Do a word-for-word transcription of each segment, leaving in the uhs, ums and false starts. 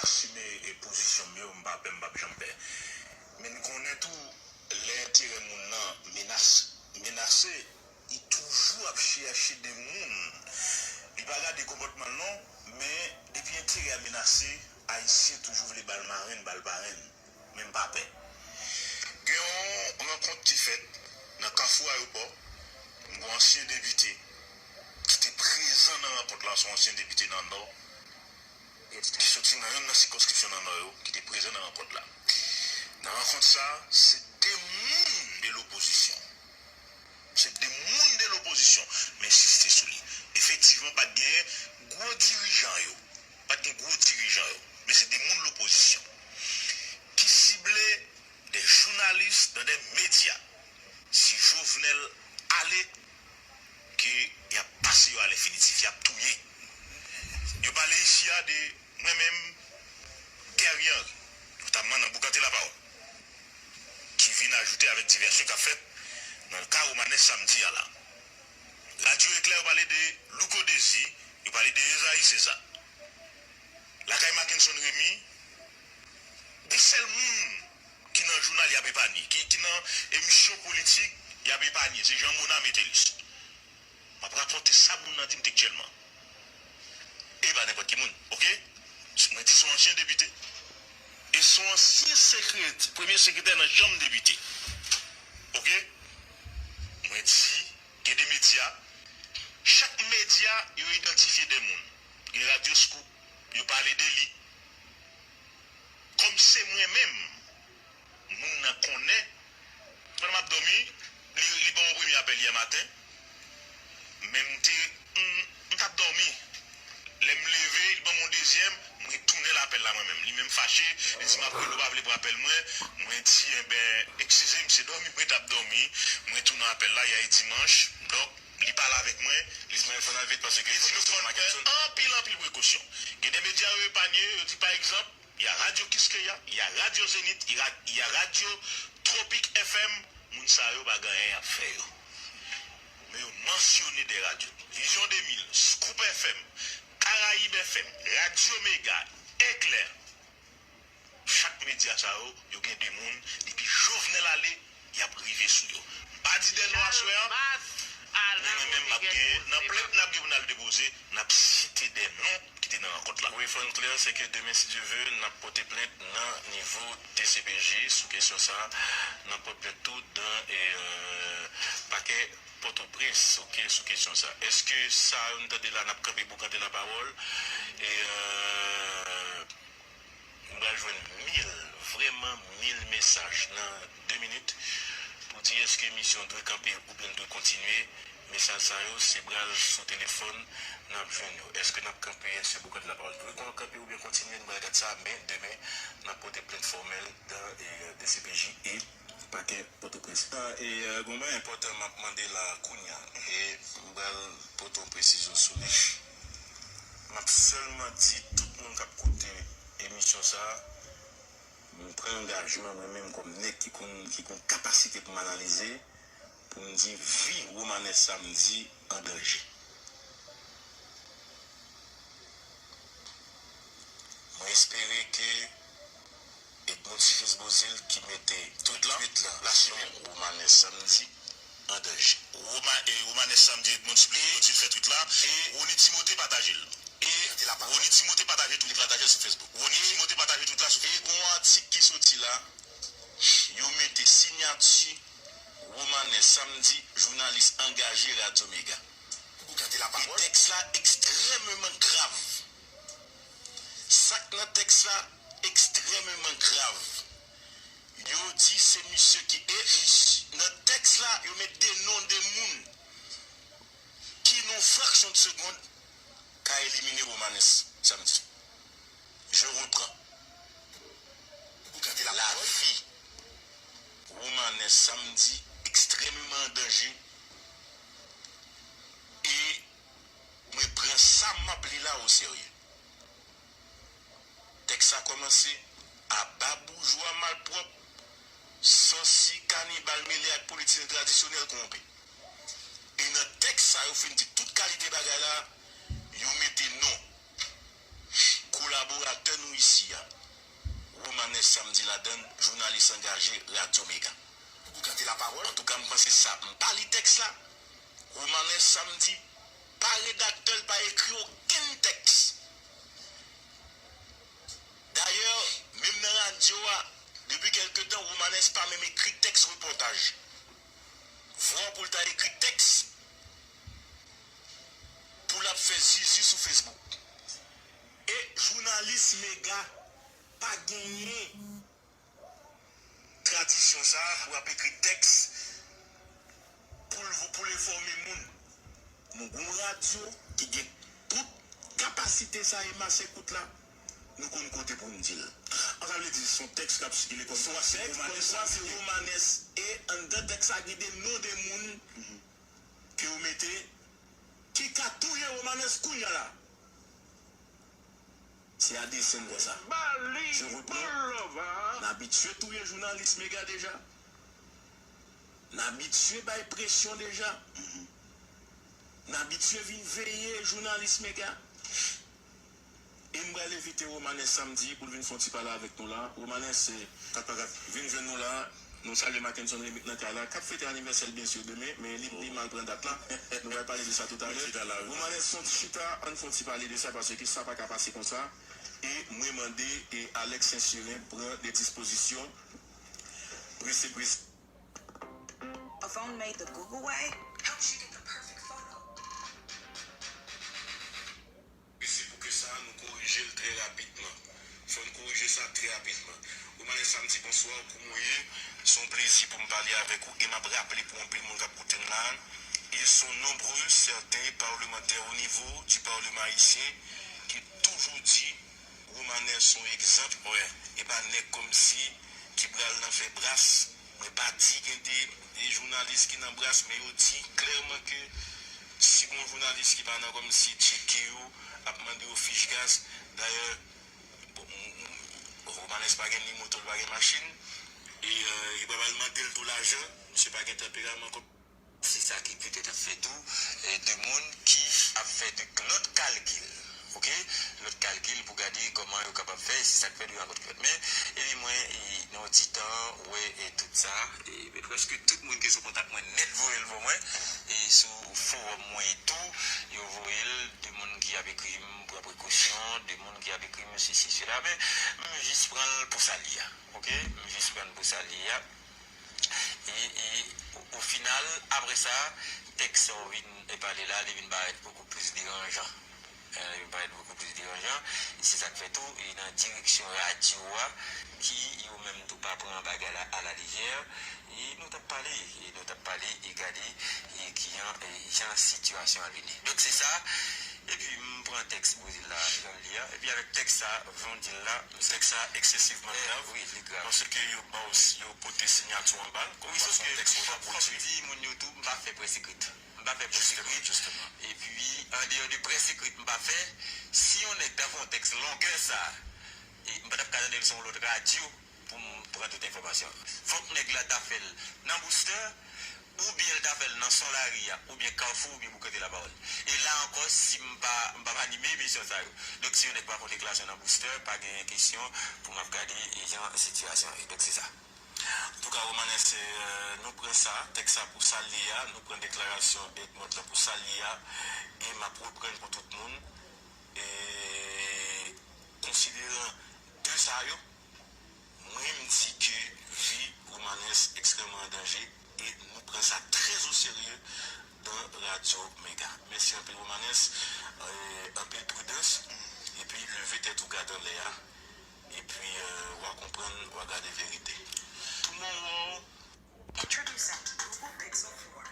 asime e pozisyon m yo, m pa pè, m p ap janm pè. Men n konnen tou, lè enterè moun nan menas, menase, li toujou ap chèche de moun. Li pa gade konpòtman l non, men depi enterè a menase, Ayisyen toujou vle ba l marenn, ba l parenn. Men m pa pè. Gen yon rankont ki fèt nan Kafou Ayewopò. M gen yon ansyen depite ki te prezan nan rankont la, se yon ansyen depite nan Nò, ki soti nan youn nan sikonskripsyon nan Nò yo, ki te prezan nan rankont la. Nan rankont sa, se de moun de lopozisyon. Se de moun de lopozisyon m ensiste sou li. Efektivman, pa t gen gwo dirijan yo. Pa t gen gwo dirijan yo. Men se de moun lopozisyon ki sible de jounalis nan de medya. Si Jovenel ale, ke y ap pase yo a lenfinitif, y ap touye. Yo pale isi a de mwen menm, Guerrier Henry, notamman nan Boukante Lapawòl, ki vin ajoute avèk divèsyon k ap fèt nan ka Romanes Samedi a la. Radyo Eklè, yo pale de Louko Désir, yo pale de Esaïe César. Lakay Mackenson Remy, gon sèl moun ki nan jounal y ap epanye, ki, ki nan emisyon politik y ap epanye, se Jean Mona Metellus. M ap rapòte sa moun nan di m tektyèlman. E pa nenpòt ki moun, oke? Mwen di se yon ansyen depite. E se yon ansyen sekret-, premye sekretè nan chanm depite. Oke? Mwen di, gen de medya, chak medya, yo idantifye de moun. Gen Radyo Scoop, yo pale de li. Kòm se mwen menm, moun nan konnen, pandan m ap dòmi, li, li ban m yon premye apèl yè maten, men m te, m, m t ap dòmi. Lè m leve, li ban m yon dezyèm, m retounen lapèl la mwen menm. Li menm fache, li di m ap rele w, ou pa vle pran apèl mwen. Mwen di, enben, eskize m, se dòmi mwen t ap dòmi. M retounen apèl la yè dimanch. Donk, li pale avèk mwen, li di nou fò n al vit paske li di nou fò n fè anpil, anpil prekosyon. Gen de medya yo epanye, yo di pa egzanp, y a Radio Kiskeya, y a Radio Zenith, y a, y a Radio Tropic F M, moun sa yo pa gen anyen y ap fè yo. Men yo mansyone de radyo. Vision deux mille, Scoop F M, Caraïbe F M, Radio Mega, Éclair. Chak medya sa yo, yo gen de moun, depi Jovenel ale, y ap rive sou yo. M pa di de non aswè a, men mwen menm m ap gen, nan plent n ap gen pou n al depoze, n ap site de non ki te nan rankont la. Wi, fò n klè, se ke demen, si Dye ve, n ap pote plent nan nivo D C P J sou kesyon sa a. N ap pote plent tou dan, e, pakè Pòtoprens, oke, sou kesyon sa. Èske sa yo n tande la, n ap kanpe boukante lapawòl? E, e, M pral jwenn mil, vrèman mil mesaj nan de minit pou di èske misyon dwe kanpe oubyen l dwe kontinye. Mesaj sa yo, se pral sou telefòn n ap jwenn yo. Èske n ap kanpe, èske boukante lapawòl dwe kon-, kanpe oubyen kontinye, n pral gad sa, men demen, n ap pote plent fòmèl dan, e, D C P J e pakè Pòtoprens. E, e, gon bagay enpòtan m ap mande la kounye a, e m pral pote yon presizyon sou li. M ap sèlman di tout moun k ap koute emisyon sa a, m pran angajman mwen menm kòm nèg ki konn, ki gen kapasite pou m analize, pou m di vi Romanes Samedi an danje. Mwen espere ke Edmonde Sifis Beauzile ki mete tweet la, tweet la, non Romanes Samedi an danje. Roma-, e, Romanes Samedi, Edmonde Sifis Beauzile fè tweet la. E Rony Timothé pataje l. E Rony Timothé pataje tweet la. Li pataje l sou Facebook. Rony Timothé pataje tweet la sou Facebook. E gon atik ki soti la, yo mete siyati Romanes Samedi, jounalis angaje Radyo Mega. E tèks la ekstrèmeman grav. Sa k nan tèks la ekstrèmeman grav. Yo di se misye ki, e mis-, nan tèks la, yo met de non de moun ki nan yon fraksyon de segonn ka elimine Romanes Samedi. Je reprends. Lavi Romanes Samedi ekstrèmeman an danje. E mwen pran sa m ap li la oserye. Tèks la kòmanse: aba boujwa malpwòp, sansi, kanibal mele ak politisyen tradisyonèl kowonpi. E nan tèks sa, yo fin di tout kalite bagay la, yo mete non. Kou l Kolaboratè nou isi a, Romanes Samedi ladann, jounalis angaje Radyo Mega. Pou gade lapawòl. Antouka, m panse sa. M pa li tèks la. Romanes Samedi pa redaktè, l pa ekri okenn tèks. Dayè, menm nan radyo a, depi kèlke tan, Romanes pa menm ekri tèks repòtaj. Vwa pou l ta ekri tèks pou l ap fè zizi sou Facebook. E jounalis Mega pa genyen tradisyon sa a pou ap ekri tèks pou l, pou l enfòme moun. Nou gon radyo ki gen tout kapasite sa e mas ekout la, nou konn kote pou n di l. An, sa vle di se yon tèks k ap sikile kòm kwa se Romanes Samedi. Romanes, e anndan tèks la gen de non de moun ke yo mete ki ka touye Romanes kounye a la. Se a desen m wè sa. Je reprends. N abitye touye jounalis Mega deja. N abitye bay presyon deja. N abitye vin veye jounalis Mega. E m pral envite Romanes Samedi pou l vin fè yon ti pale avèk nou la. Romanes, se kat pa kat, vin jwenn nou la. Nou salye Mackenson Remick nan kay la, k ap fete anivèsè l byen si demen, men li, li mal pran dat la. Nou pral pale de sa toutalè. Romanes, fè yon ti chita, ann fè yon ti pale de sa, paske sa pa ka pase konsa. E mwen mande e Alex Saint-Cyrin pran de dispozisyon prese prese. A phone made the Google way helps you get the perfect photo. E se pou ke sa, nou korije l trè rapidman. Fò n korije sa trè rapidman. Romanes Samedi, bonswa, kòman w ye? Se yon plezi pou m pale avèk ou e m ap raple pou anpil moun k ap koute n la, ils sont nombreux, certains parlementaires au niveau du Parlement haïtien ki toujou di Romanes se yon egzanp, wè, e pa nèg kòmsi ki pral nan fè bras. Mwen pa di gen de, de jounalis ki nan bras, men yo di klèman ke si gon jounalis ki pa nan kòmsi tcheke yo, ap mande yo fich gaz. Dayè, bon, m, m, Romanes pa gen ni moto, l pa gen machin. E, euh, yo pa pral mande l tou lajan. Misye pa gen tanperaman kòm Se sa ki petèt ap fè tou, eh, de moun ki ap fè de lòt kalkil, oke? Lòt kalkil pou gade kòman yo kapab fè, e se sa k fè de rakòt ki fèt. Men, epi mwen, e, nan yon ti tan, wè, e, tout sa, e, men prèske tout moun ki sou kontak mwen nèt voye l ban mwen, e, sou fowòm mwen tou, yo voye l, de moun ki ap ekri m pran prekosyon, de moun ki ap ekri m sesi, sela, men m jis pran l pou sa l ye a, oke? M jis pran l pou sa l ye a. E, e o, o final, apre sa, tèks sa w vin pale la, li vin parèt bokou plis deranjan. Eh, li vin parèt bokou plis deranjan. E se sa k fè tou, e nan direksyon radyo a, ki yo menm tou pa pran bagay la alalejè. E nou t ap pale, e nou t ap pale, e gade, e kijan, e jan sitiyasyon an vini. Donk se sa, epi m pran tèks Brezil la, jan l ye a, epi avèk tèks sa, jan w di l la, tèks sa eksesivman grav, wi, li grav. Paske yo ba w, yo pote siyati w anba l, kòmkwa se yon tèks ou ta pwodui. Wi, paske fòk, fòk m di moun yo tou, m pa fè près ekrit. M pa fè près ekrit. Jisteman, jisteman. Epi, andeyò de près ekrit m pa fè, si yon nèg ta fè yon tèks longè sa, e m pa t ap ka tande l sou yon lòt radyo pou m pran tout enfòmasyon. Fòk nèg la ta fè l nan Booster, oubyen l ta fè l nan Son Lari a, oubyen Kafou, oubyen Boukanté Lapawòl. E la ankò, si m pa, m p ap anime emisyon sa yo. Donk, si yon nèg pa fè yon deklarasyon nan Booster, pa gen kesyon pou m ap gade e jan sitiyasyon ye. Donk, se sa. Antouka, Romanes, se, euh, nou pran sa, tèks sa pou sa l ye a, nou pran deklarasyon Edmond lan pou sa l ye a, e m ap reprann pou tout moun. E konsideran de sa yo, mwen, m di ke vi Romanes ekstrèmman an danje e nou pran sa trè o serye nan Radyo Mega. Mèsi anpil, Romanes, e anpil pridans, epi leve tèt ou gade anlè a, epi, euh, w a konprann, w a gade verite. Tomorrow. Introducing Google Pixel four.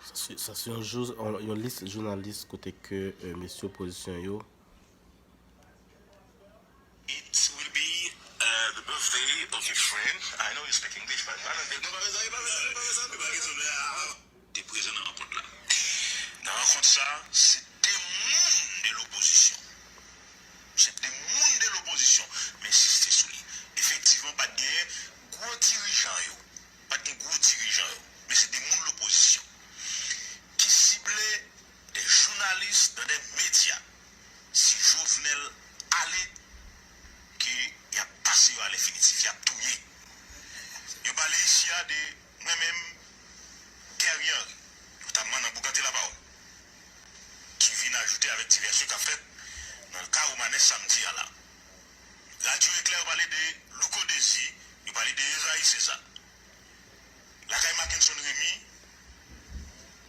Sa se, sa se yon jou, yon, yon lis jounalis kote ke, eh, mesye opozisyon yo. It will be, uh, the birthday of a friend. I know you speak English, but I don't think. Non, pa fè sa, pa fè sa, pa fè sa, pa fè sa. Te prezan nan rankont la. Nan rankont sa, se de moun de lopozisyon. Se de moun de lopozisyon m ensiste sou li. Efektivman, pa t gen gwo dirijan yo. Pa t gen gwo dirijan de Louko Désir, yo pale de Esaïe César. Lakay Mackenson Remy,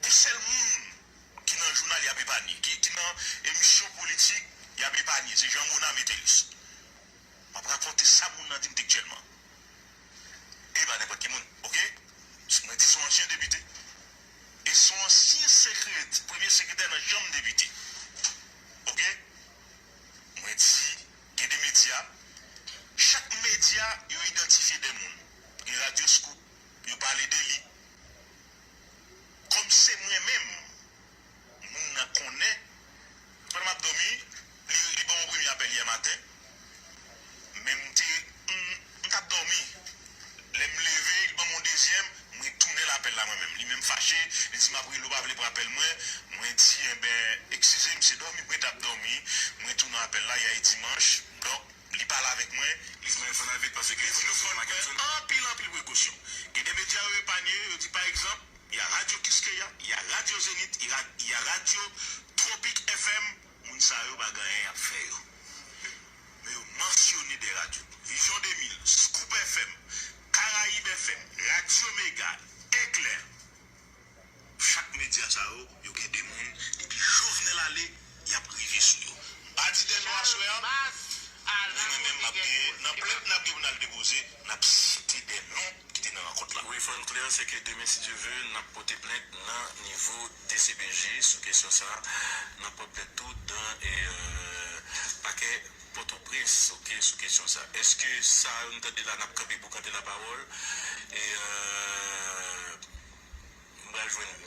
yon sèl moun ki nan jounal y ap epanye, ki, ki nan emisyon politik y ap epanye, se Jean Mona Metellus. M ap rapòte sa moun nan di m tektyèlman. E pa nenpòt ki moun, oke? Mwen di se yon ansyen depite. E se yon ansyen sekret, premye sekretè nan chanm depite. Oke? Mwen di, gen de medya, chak medya, yo idantifye de moun. Gen Radyo Scoop, yo pale de li. Kòm se mwen menm, moun nan konnen, pandan m ap dòmi, li, li ban m yon premye apèl yè maten, men m te, m, m t ap dòmi. Lè m leve, li ban m yon dezyèm, mwen tounen l apèl la mwen menm. Li menm fache, li di m ap rele w, pa vle pran apèl mwen. Mwen di, enben, eskize m, se dòmi mwen t ap dòmi. Mwen tounen apèl la yè dimanch. Donk, li pale avèk mwen, li di mwen fò n al vit paske li di nou fò n pran anpil, anpil prekosyon. Gen de medya yo epanye, yo di pa egzanp, y a Radio Kiskeya, y a Radio Zenith, y a, y a Radio Tropic F M, moun sa yo pa gen anyen y ap fè yo. Men yo mansyone de radyo. Vision deux mille, Scoop F M, Caraïbe F M, Radio Mega, Éclair. Chak medya sa yo, yo gen de moun, depi Jovenel ale, y ap rive sou yo. M pa di de non aswè a, men mwen menm m ap gen, nan plent n ap gen pou n al depoze, n ap site de non ki te nan rankont la. Wi, fò n klè, se ke demen, si Dye ve, n ap pote plent nan nivo D C P J sou kesyon sa a. N ap pote plent tou dan e, euh, pakè Pòtoprens, oke, sou kesyon sa. Èske sa yo n tande la, n ap kanpe pou kanpe lapawòl? E, euh, m pral jwenn